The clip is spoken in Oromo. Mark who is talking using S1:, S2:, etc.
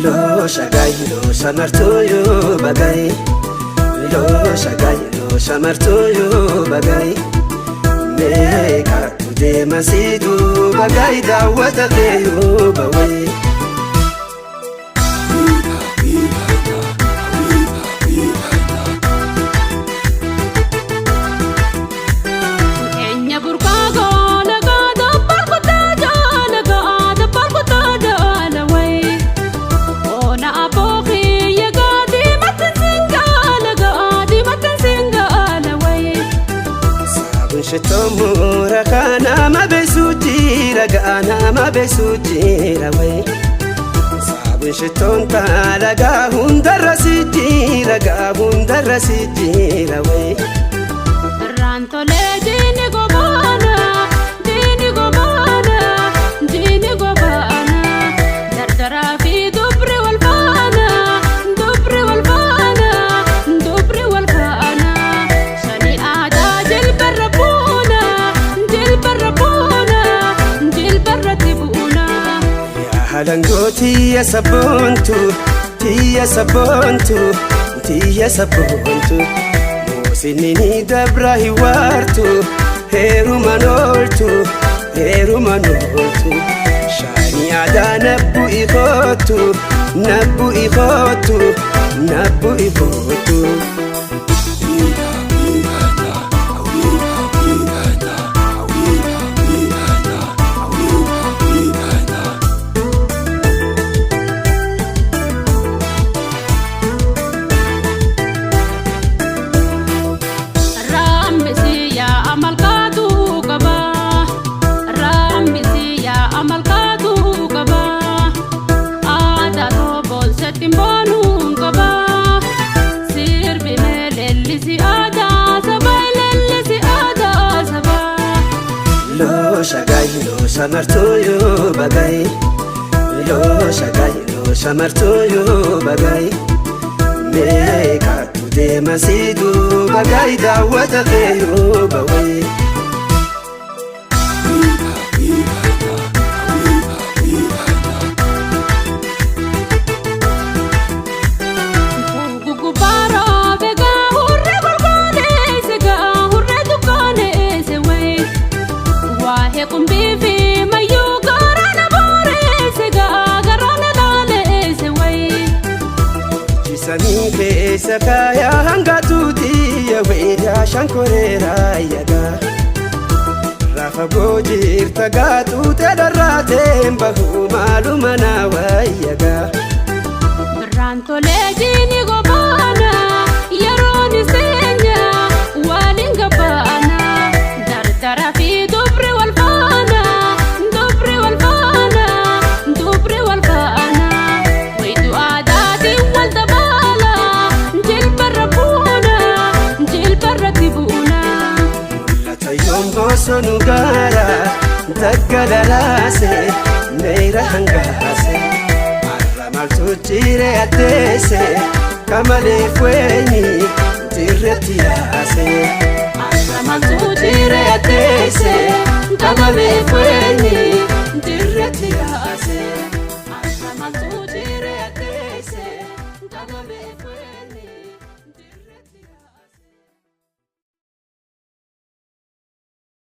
S1: Loo shamartuu yoo bagaye, loo shagaye, loo shamartuu yoo bagaye, meeqatu deema si duuba gayi daawwata kee yoo bawee.
S2: Keenya burqaa goona gaada barkutaa jaala gaada barkutaa jaala wayi. Oona abooqii gaadhi maxxansiin gaala gaadhi maxxansiin gaala wayi.
S1: Saabuun shittoo muura kana beesuu jira gaana beesuu jira wayi. Saabuun shittoon taalagaa hundarra si jira gaa hundarra si jira wayi.
S2: Irraan tolee diini gobaana diini gobaana diini gobaana dardaraa fi dubri wal faana dubri wal faana dubri wal faana shani aadaa jilbarra buuna jilbarra buuna jilbarratti buuna.
S1: Yaa halangoo tiyya sabboontu, tiyya sabboontu, tiyya sabboontu, Moosinni ni dabra hiwartu, heeruman ooltu, heeruman ooltu, shaanii aadaa nabbu ikootu, nabbu ikootu, nabbu ikootu.
S2: Raambisi yaa amalkaatu qaba raambisi yaa amalkaatu qaba aadaa toboonsetti mboonuun qaba sirbi mee leellisi aadaa saba leellisi aadaa saba.
S1: Loo shagaye, loo shamartuu yoo bagaye, loo shagaye, loo shamartuu yoo bagaye, meeqatu deema si duuba gayi daawwata kee yoo bawee.
S2: Gugubbaaroo beekaa hurree golgooneesse gaa hurree dukkaneesse wayi. Waa'ee qumbii fi mayyuu garaana booreesse gaa garaana laaleesse wayi.
S1: Jisanii keessa kaayaa hanga tuutiyya weedaa shankoreeraa yagaa. Rafa goojirta gaatuute dharraateen bahuu maaluma naa wayyagaa.
S2: Birraan tolee jiini gobaana yeroon iseenya waliin gabaana dardara fi dubri wal faana dubri wal faana dubri wal faana wayitu aadaatiin wal dabaala jilbarra buuna jilbarratti buuna.
S1: Mul'ata yoon bosonu gaara daggala raase meera hangaase har'a maaltu jiree addeesse kamaleef weenyi dirreetti yaase. Har'a maaltu jiree addeesse kamaleef.